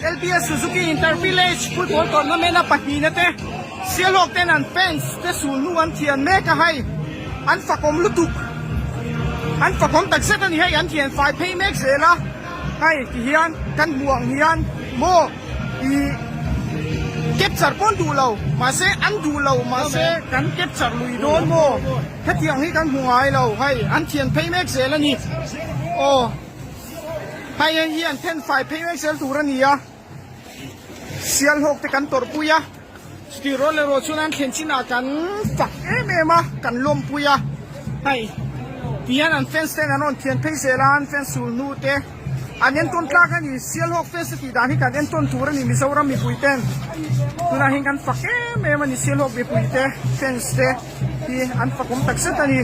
LBS Suzuki Inter Village Football Tournament a pahnihna te Sialhawk ten an fans te sulhnu an thian mek a hei an fakawm lutuk an fakawm tak zet a ni hei an thian fai phei mek zel a hei ti hian kan hmuh ang hian maw ih capture pawn duh lo mahse an duh lo mahse kan capture lui dawn maw hetiang hi kan hmu ngai lo hei an thian phei mek zel a ni aw. Hei hei hi an then fai phei mai zel tur a ni a, Sialhawk te kan tawrhpui a, chutih rual erawh chuan an thlen chinah kan fak em em a, kan lawmpui a, hei ti hian an fans ten an rawn thian phei zel a, an fans sul hnu te an entawn tlak a ni, Sialhawk fans te tih dan hi kan entawn tur a ni Mizoram mipui ten, tunah hian kan fak em em a ni Sialhawk mipui te fans te hi an fakawm takzet a ni.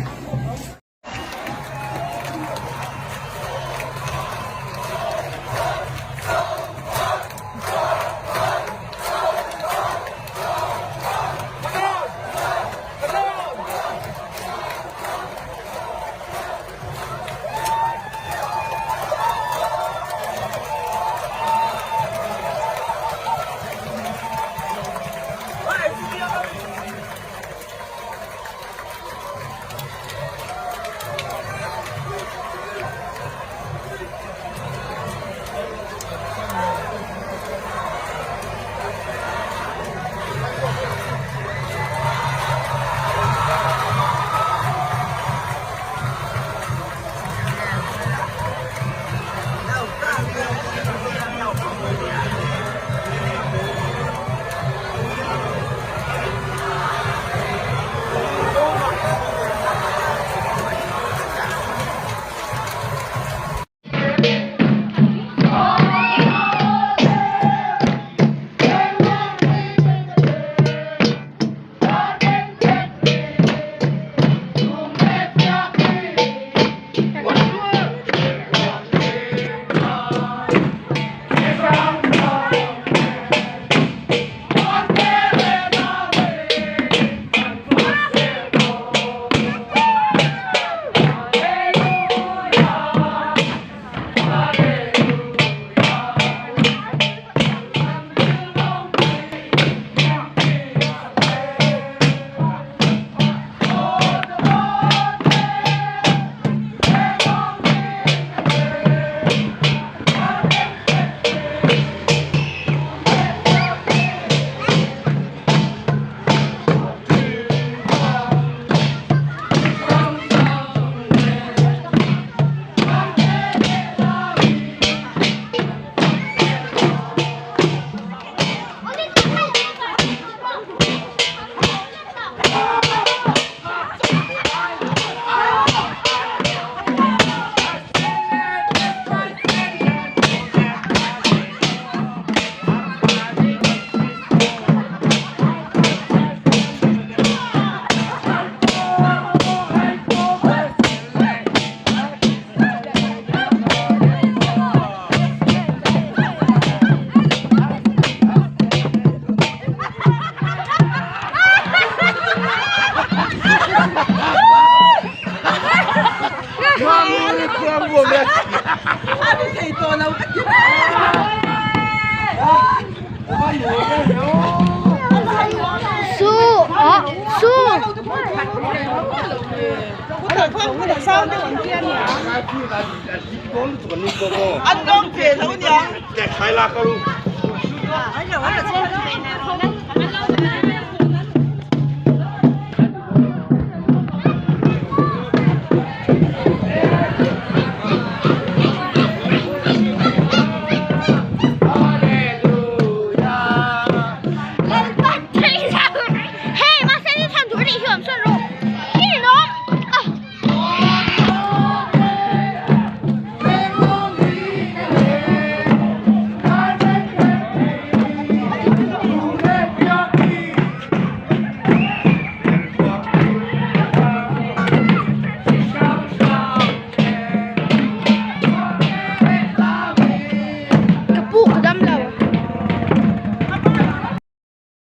Su ah su.